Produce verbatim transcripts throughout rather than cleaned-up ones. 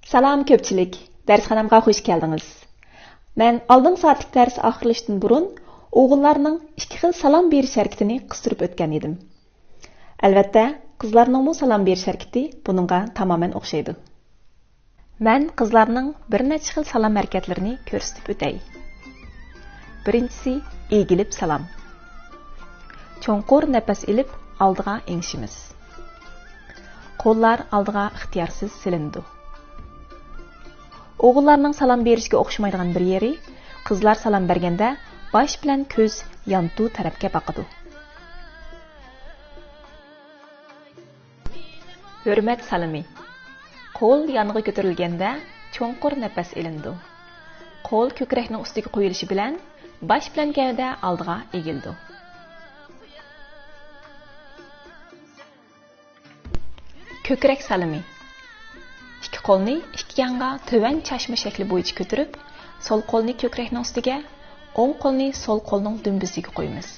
سالام كۆپچىلىك، دەرسخانامغا خۇش كەلدىڭىز. مەن ئالدىنقى سائەتلىك دەرس ئاخىرلىشىشتىن بۇرۇن ئوغۇللارنىڭ ئىككى خىل سالام بېرىش ھەرىكىتىنى قىستۇرۇپ ئۆتكەن ئىدىم. ئەلۋەتتە، قىزلارنىڭمۇ سالام بېرىش ھەرىكىتى بۇنىڭغا تامامەن ئوخشايدۇ. مەن قىزلارنىڭ بىر نەچچە خىل سالام ھەرىكەتلىرىنى كۆرسىتىپ ئۆتەي. بىرىنچىسى، ئېگىلىپ سالام. چوڭقۇر نەپەس ئېلىپ، ئالدىغا ئېڭىشىمىز. قوللار ئالدىغا ئىختىيارسىز سېلىنىدۇ. ئوغۇللارنىڭ سالام بېرىشكە ئوخشىمايدىغان بىر يېرى، قىزلار سالام بەرگەندە باش بىلەن كۆز يانتۇ تەرەپكە باقىدۇ. ھۆرمەت سالىمى. قول يانغا كۆتۈرۈلگەندە چوڭقۇر نەپەس ئېلىنىدۇ. قول كۆكرەكنىڭ ئۈستىگە قويۇلۇشى بىلەن باش بىلەن گەۋدە ئالدىغا ئېگىلىدۇ. كۆكرەك سالىمى. ئىككى قولنى ئىككى يانغا تۆۋەن چاچما شەكلى بويىچە كۆتۈرۈپ، سول قولنى كۆكرەكنىڭ ئۈستىگە، ئوڭ قولنى سول قولنىڭ دۈمبىسىگە قويىمىز.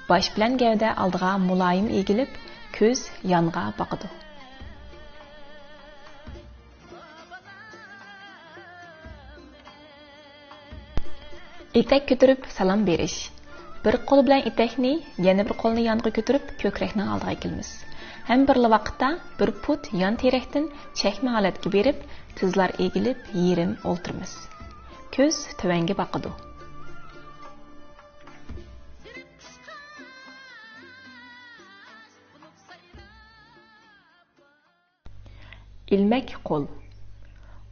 باش بىلەن گەۋدە ئالدىغا مۇلايىم ئېگىلىپ، كۆز يانغا باقىدۇ. ئېتەك كۆتۈرۈپ سالام بېرىش. بىر قول بىلەن ئېتەكنى، يەنە بىر قولنى يانغا كۆتۈرۈپ، كۆكرەكنىڭ ئالدىغا ئەكېلىمىز. ھەم بىرلا ۋاقىتتا بىر پۇت يان تىرەكتىن چەكمە ھالەتكە بېرىپ، تىزلار ئېگىلىپ، يېرىم ئولتۇرىمىز. كۆز تۆۋەنگە باقىدۇ. ئىلمەك قول.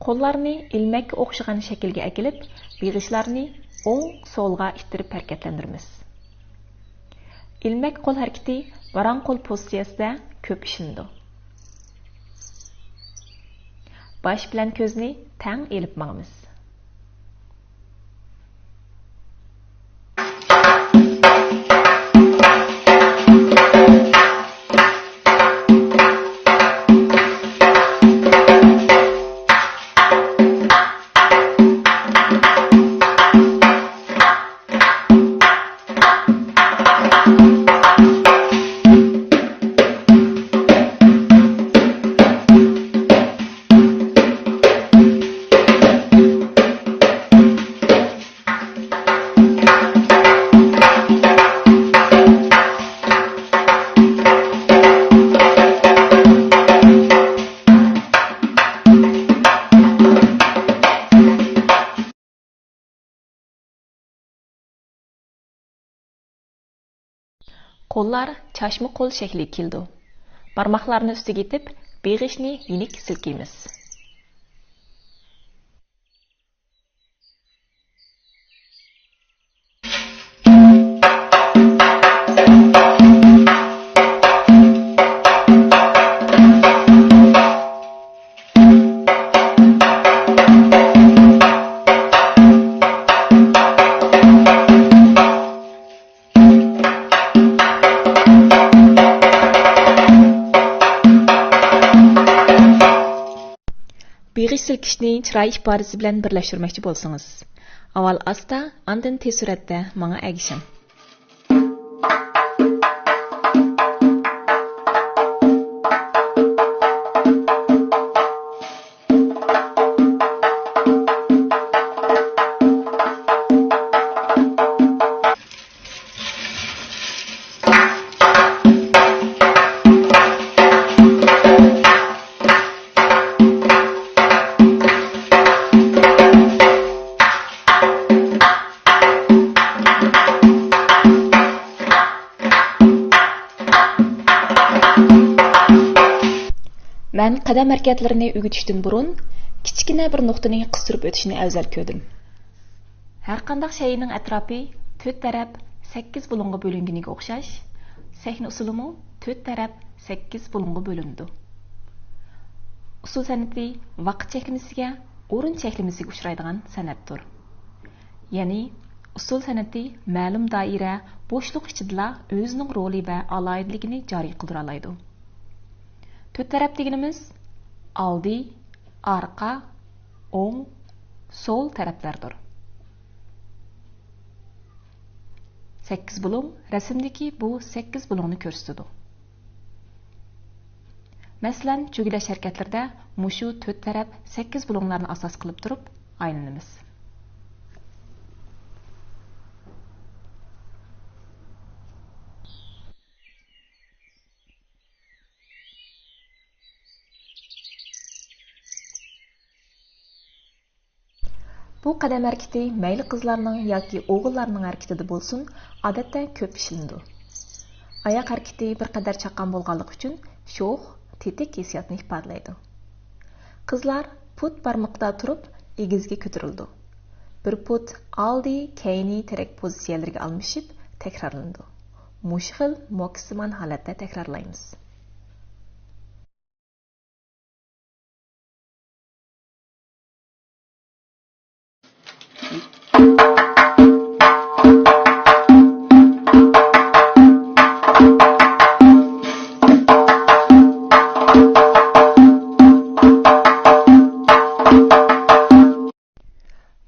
قوللارنى ئىلمەككە ئوخشىغان شەكىلگە ئەكېلىپ، بېغىشلارنى ئوڭ، سولغا ئىتتىرىپ ھەرىكەتلەندۈرىمىز. ئىلمەك قول ھەرىكىتى ۋاراڭ قول پوزىتسىيەسىدە كۆپ ئىشلىنىدۇ. باش بىلەن كۆزنى تەڭ ئېلىپ ماڭىمىز. قوللار چاچما قول شەكلىگە كېلىدۇ. بارماقلارنى ئۈستىگە ئېتىپ، بېغىشنى يېنىك سىلكىيمىز. بېغىش سىلكىشنى چىراي ئىپادىسى بىلەن بىرلەشتۈرمەكچى بولسىڭىز، ئاۋۋال ئاستا، ئاندىن تېز سۈرئەتتە ماڭا ئەگىشىڭ. مەن قەدەم ھەرىكەتلىرىنى ئۆگىتىشتىن بۇرۇن كىچىككىنە بىر نۇقتىنى قىستۇرۇپ ئۆتۈشنى ئەۋزەل كۆردۈم. ھەرقانداق شەيئىنىڭ ئەتراپى تۆت تەرەپ سەككىز بۇلۇڭغا بۆلۈنگىنىگە ئوخشاش، سەھنە ئۇسسۇلىمۇ تۆت تەرەپ سەككىز بۇلۇڭغا بۆلۈنىدۇ. ئۇسسۇل سەنئىتى ۋاقىت چەكلىمىسىگە، ئورۇن چەكلىمىسىگە ئۇچرايدىغان سەنئەتتۇر. يەنى، ئۇسسۇل سەنئىتى مەلۇم دائىرە، بوشلۇق ئىچىدىلا ئۆزىنىڭ رولى ۋە ئالاھىدىلىكىنى جارى قىلدۇرالايدۇ. تۆت تەرەپ دېگىنىمىز ئالدى، ئارقا، ئوڭ، سول تەرەپلەردۇر. سەككىز بۇلۇڭ رەسىمدىكى بۇ سەككىز بۇلۇڭنى كۆرسىتىدۇ. مەسىلەن، چۆگىلەش ھەرىكەتلىرىدە مۇشۇ تۆت تەرەپ سەككىز بۇلۇڭلارنى ئاساس قىلىپ تۇرۇپ ئايلىنىمىز. بۇ قەدەم ھەرىكىتى مەيلى قىزلارنىڭ ياكى ئوغۇللارنىڭ ھەرىكىتىدە بولسۇن، ئادەتتە كۆپ ئىشلىنىدۇ. ئاياق ھەرىكىتى بىر قەدەر چاققان بولغانلىقى ئۈچۈن شوخ، تېتىك ھېسسىياتنى ئىپادىلەيدۇ. قىزلار پۇت بارمىقىدا تۇرۇپ ئېگىزگە كۆتۈرۈلىدۇ. بىر پۇت ئالدى، كەينى تىرەك پوزىتسىيەلىرىگە ئالمىشىپ تەكرارلىنىدۇ. مۇشۇ خىل موكىسىمان ھالەتتە تەكرارلايمىز.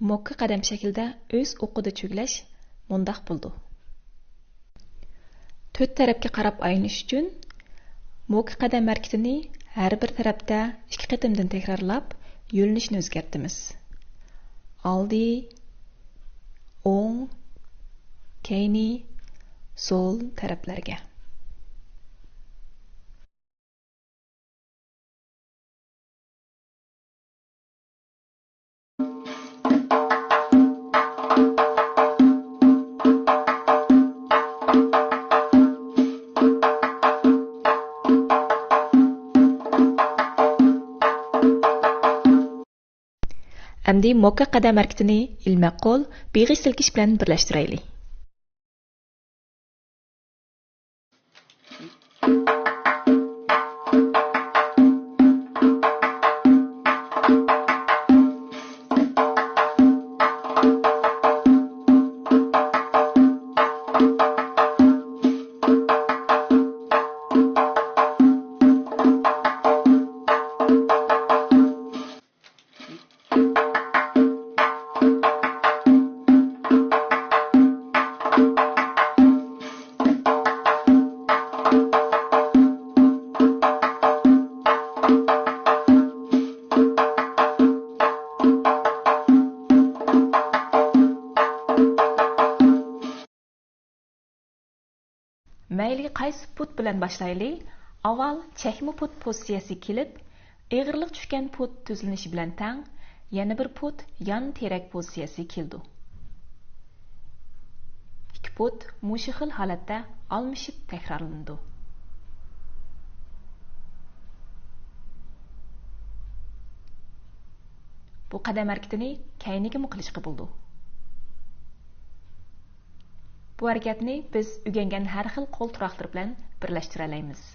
موكا قەدەم شەكلىدە ئۆز ئوقىدا چۆگىلەش مۇنداق بولىدۇ. تۆت تەرەپكە قاراپ ئايلىنىش ئۈچۈن موكا قەدەم ھەرىكىتىنى ھەر بىر تەرەپتە ئىككى قېتىمدىن تەكرارلاپ، يۆنىلىشنى ئۆزگەرتىمىز. ئالدى، ئوڭ، كەينى، سول تەرەپلەرگە. ئەمدى موكا قەدەم ھەرىكىتىنى ئىلمەك قول، بېغىش سىلكىش بىلەن بىرلەشتۈرەيلى. مەيلى قايسى پۇت بىلەن باشلايلى، ئاۋۋال چەكمە پۇت پوزىتسىيەسىگە كېلىپ، ئېغىرلىق چۈشكەن پۇت تۈزلىنىشى بىلەن تەڭ يەنە بىر پۇت يان تىرەك پوزىتسىيەسىگە كېلىدۇ. ئىككى پۇت مۇشۇ خىل ھالەتتە ئالمىشىپ تەكرارلىنىدۇ. بۇ قەدەم ھەرىكىتىنى كەينىگىمۇ قىلىشقا بولىدۇ. بۇ ھەرىكەتنى بىز ئۆگەنگەن ھەر خىل قول تۇراقلىرى بىلەن بىرلەشتۈرەلەيمىز.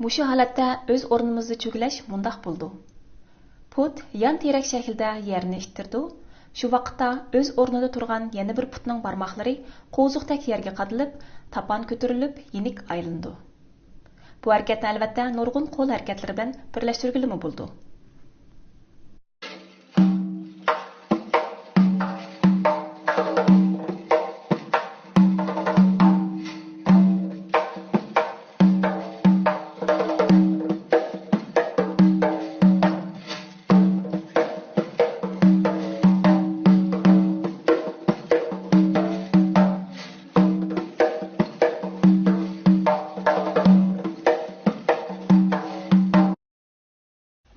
مۇشۇ ھالەتتە ئۆز ئورنىمىزدا چۆگىلەش مۇنداق بولىدۇ. پۇت يان تىرەك شەكلىدە يەرنى ئىتتىرىدۇ. شۇ ۋاقىتتا ئۆز ئورنىدا تۇرغان يەنە بىر پۇتنىڭ بارماقلىرى قوزۇقتەك يەرگە قادىلىپ، تاپان كۆتۈرۈلۈپ، يېنىك ئايلىنىدۇ. بۇ ھەرىكەتنى ئەلۋەتتە نۇرغۇن قول ھەرىكەتلىرى بىلەن بىرلەشتۈرگىلىمۇ بولىدۇ.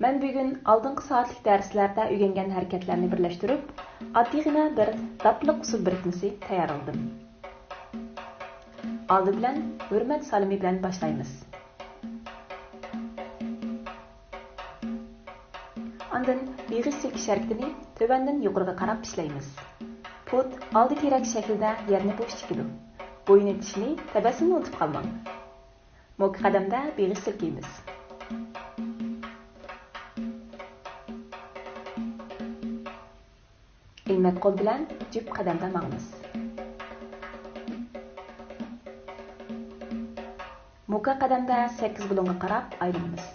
مەن بۈگۈن ئالدىنقى سائەتلىك دەرسلەردە ئۆگەنگەن ھەرىكەتلەرنى بىرلەشتۈرۈپ، ئاددىيغىنە بىر داپلىق ئۇسسۇل بىرىكمىسى تەييارلىدىم. ئالدى بىلەن ھۆرمەت سالىمى بىلەن باشلايمىز. ئاندىن بېغىش سىلكىش ھەرىكىتىنى تۆۋەندىن يۇقىرىغا قاراپ ئىشلەيمىز. پۇت ئالدى تىرەك شەكلىدە يەرنى بوش چېكىدۇ. بويۇن ئېتىشنى، تەبەسسۇمنى ئۇنتۇپ قالماڭ. موكا قەدەمدە بېغىش سىلكىيمىز. ئىلمەك قول بىلەن جۈپ قەدەمدە ماڭىمىز. موكا قەدەمدە سەككىز بۇلۇڭغا قاراپ ئايلىنىمىز.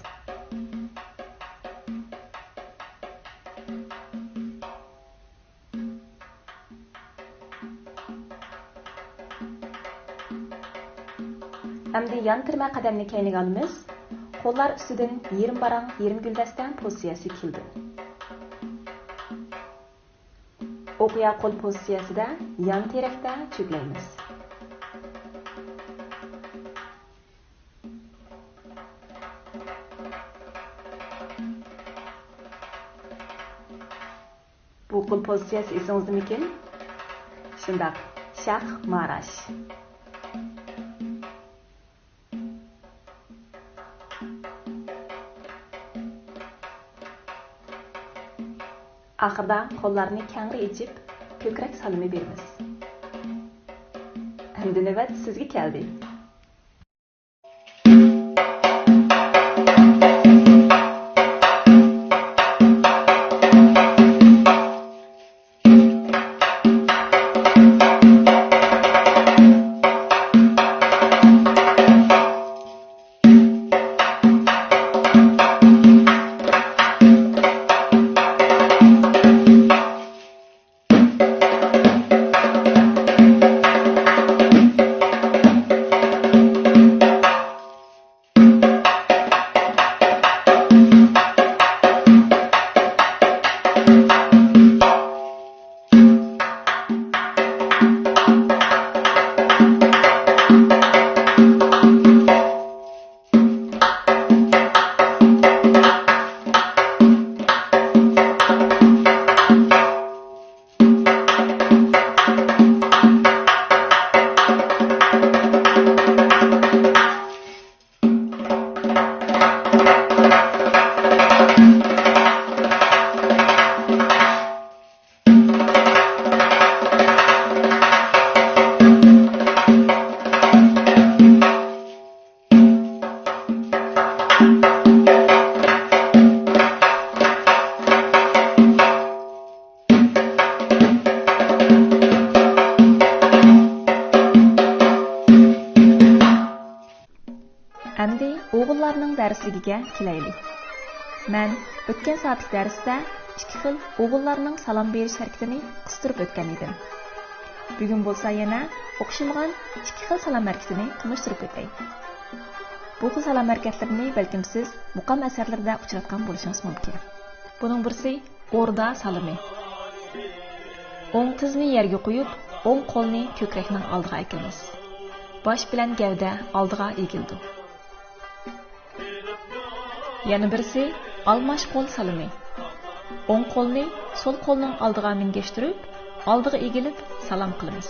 ئەمدى يان تىرمە قەدەمنى كەينىگە ئالىمىز. قوللار ئۈستىدىن يېرىم باراڭ، يېرىم گۈلدەستە پوزىتسىيەسىگە كېلىدۇ. ئوقيا قول پوزىتسىيەسىدە يان تىرەكتە چۆگىلەيمىز. بۇ قول پوزىتسىيەسى ئېسىڭىزدىمىكىن؟ شۇنداق، شاخ ماراش. ئاخىرىدا قوللارنى كەڭرى ئېچىپ، كۆكرەك سالىمى بېرىمىز. ئەمدى نۆۋەت سىزگە كەلدى. ئەمدى ئوغۇللارنىڭ دەرسلىكىگە كېلەيلى. مەن ئۆتكەن سائەتلىك دەرستە ئىككى خىل ئوغۇللارنىڭ سالام بېرىش ھەرىكىتىنى قىستۇرۇپ ئۆتكەن ئىدىم. بۈگۈن بولسا يەنە ئوخشىمىغان ئىككى خىل سالام ھەرىكىتىنى تونۇشتۇرۇپ ئۆتەي. بۇ خىل سالام ھەرىكەتلىرىنى بەلكىم سىز مۇقام ئەسەرلىرىدە ئۇچراتقان بولۇشىڭىز مۇمكىن. بۇنىڭ بىرسى ئوردا سالىمى. ئوڭ تىزنى يەرگە قويۇپ، ئوڭ قولنى كۆكرەكنىڭ ئالدىغا ئەكىلىمىز. باش بىلەن گەۋدە ئالدىغا ئېگىلىدۇ. يەنە بىرسى ئالماش قول سالىمى. ئوڭ قولنى سول قولنىڭ ئالدىغا مىنگەشتۈرۈپ، ئالدىغا ئېگىلىپ سالام قىلىمىز.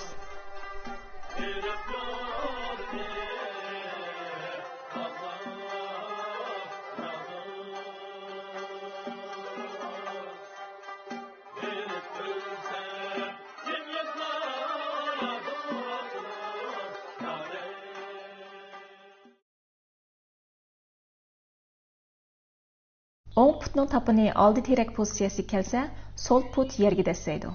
ئوڭ پۇتنىڭ تاپىنى ئالدى تىرەك پوزىتسىيەسىگە كەلسە، سول پۇت يەرگە دەسسەيدۇ.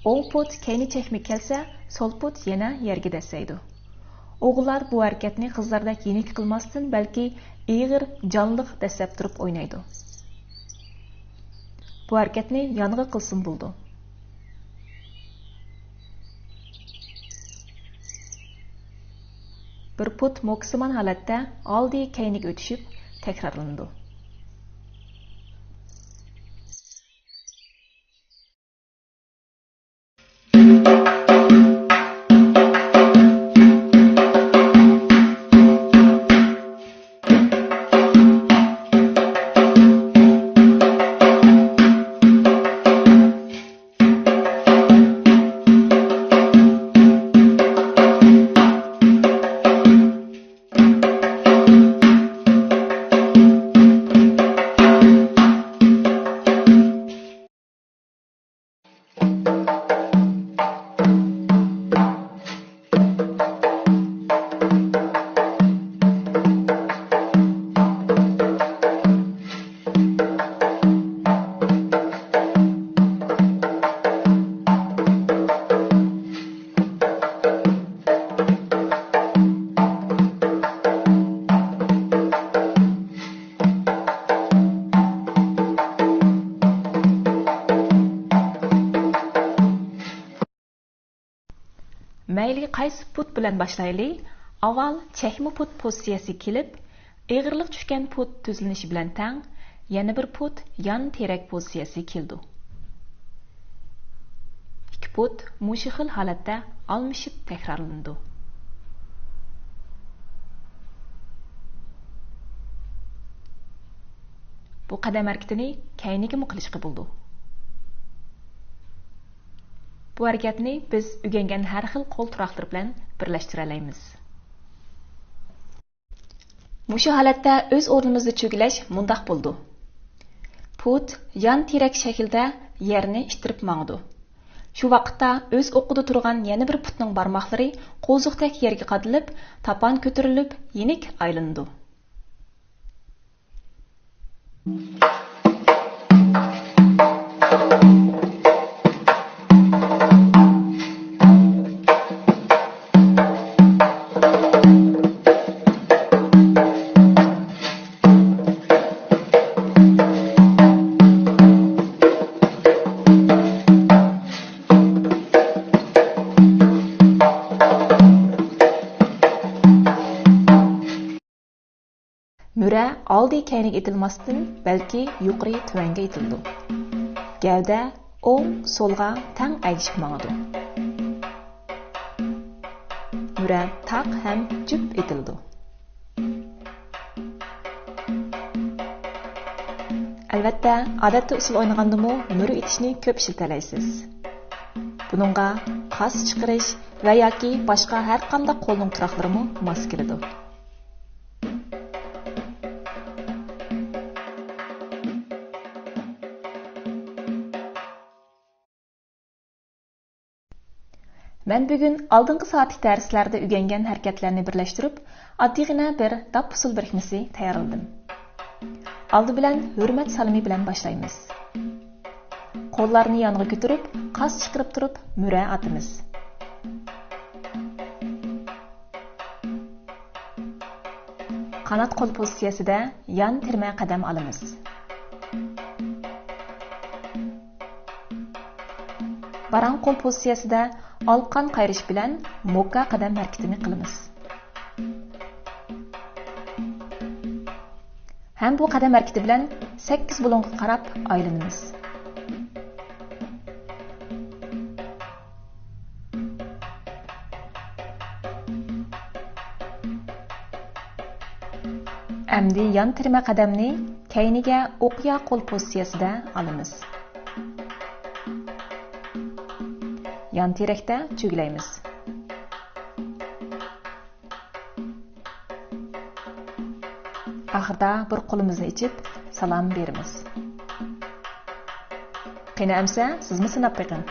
ئوڭ پۇت كەينى چەكمىگە كەلسە، سول پۇت يەنە يەرگە دەسسەيدۇ. ئوغۇللار بۇ ھەرىكەتنى قىزلاردەك يېنىكلىك قىلماستىن، بەلكى ئېغىر، جانلىق دەسسەپ تۇرۇپ ئوينايدۇ. بۇ ھەرىكەتنى يانغا قىلسىمۇ بولىدۇ. بىر پۇت موكىسىمان ھالەتتە ئالدى كەينىگە ئۆتۈشۈپ تەكرارلىنىدۇ. مەيلى قايسى پۇت بىلەن باشلايلى، ئاۋۋال چەكمە پۇت پوزىتسىيەسىگە كېلىپ، ئېغىرلىق چۈشكەن پۇت تۈزلىنىشى بىلەن تەڭ يەنە بىر پۇت يان تىرەك پوزىتسىيەسىگە كېلىدۇ. ئىككى پۇت مۇشۇ خىل ھالەتتە ئالمىشىپ تەكرارلىنىدۇ. بۇ قەدەم ھەرىكىتىنى كەينىگىمۇ قىلىشقا بولىدۇ. بۇ ھەرىكەتنى بىز ئۆگەنگەن ھەر خىل قول تۇراقلىرى بىلەن بىرلەشتۈرەلەيمىز. مۇشۇ ھالەتتە ئۆز ئورنىمىزدا چۆگىلەش مۇنداق بولىدۇ. پۇت يان تىرەك شەكلىدە يەرنى ئىتتىرىپ ماڭىدۇ. شۇ ۋاقىتتا ئۆز ئوقىدا تۇرغان يەنە بىر پۇتنىڭ بارماقلىرى قوزۇقتەك يەرگە قادىلىپ، تاپان كۆتۈرۈلۈپ، يېنىك ئايلىنىدۇ. مۈرە ئالدى كەينىگە ئېتىلماستىن، بەلكى يۇقىرى تۆۋەنگە ئېتىلىدۇ. گەۋدە ئوڭ سولغا تەڭ ئەگىشىپ ماڭىدۇ. مۈرە تاق ھەم جۈپ ئېتىلىدۇ. ئەلۋەتتە، ئادەتتە ئۇسسۇل ئوينىغاندىمۇ مۈرە ئېتىشنى كۆپ ئىشلىتەلەيسىز. بۇنىڭغا قاس چىقىرىش ۋە ياكى باشقا ھەر قانداق قولنىڭ تۇراقلىرىمۇ ماس كېلىدۇ. مەن بۈگۈن ئالدىنقى سائەتلىك دەرسلەردە ئۆگەنگەن ھەرىكەتلەرنى بىرلەشتۈرۈپ، ئاددىيغىنە بىر داپ-ئۇسسۇل بىرىكمىسى تەييارلىدىم. ئالدى بىلەن ھۆرمەت سالىمى بىلەن باشلايمىز. قوللارنى يانغا كۆتۈرۈپ، قاس چىقىرىپ تۇرۇپ مۈرە ئاتىمىز. قانات قول پوزىتسىيەسىدە يان تىرمە قەدەم ئالىمىز. باراڭ قول پوزىتسىيەسىدە ئالىقان قايرىش بىلەن موكا قەدەم ھەرىكىتىنى قىلىمىز. ھەم بۇ قەدەم ھەرىكىتى بىلەن سەككىز بۇلۇڭغا قاراپ ئايلىنىمىز. ئەمدى يان تىرمە قەدەمنى كەينىگە ئوقيا قول پوزىتسىيەسىدە ئالىمىز. يان تىرەكتە چۆگىلەيمىز. ئاخىردا بىر قولىمىزنى ئېچىپ سالام بېرىمىز. قېنى ئەمسە سىزمۇ سىناپ بېقىڭ.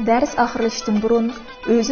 دەرس ئاخىرلىشىشتىن بۇرۇن ئۆزۈم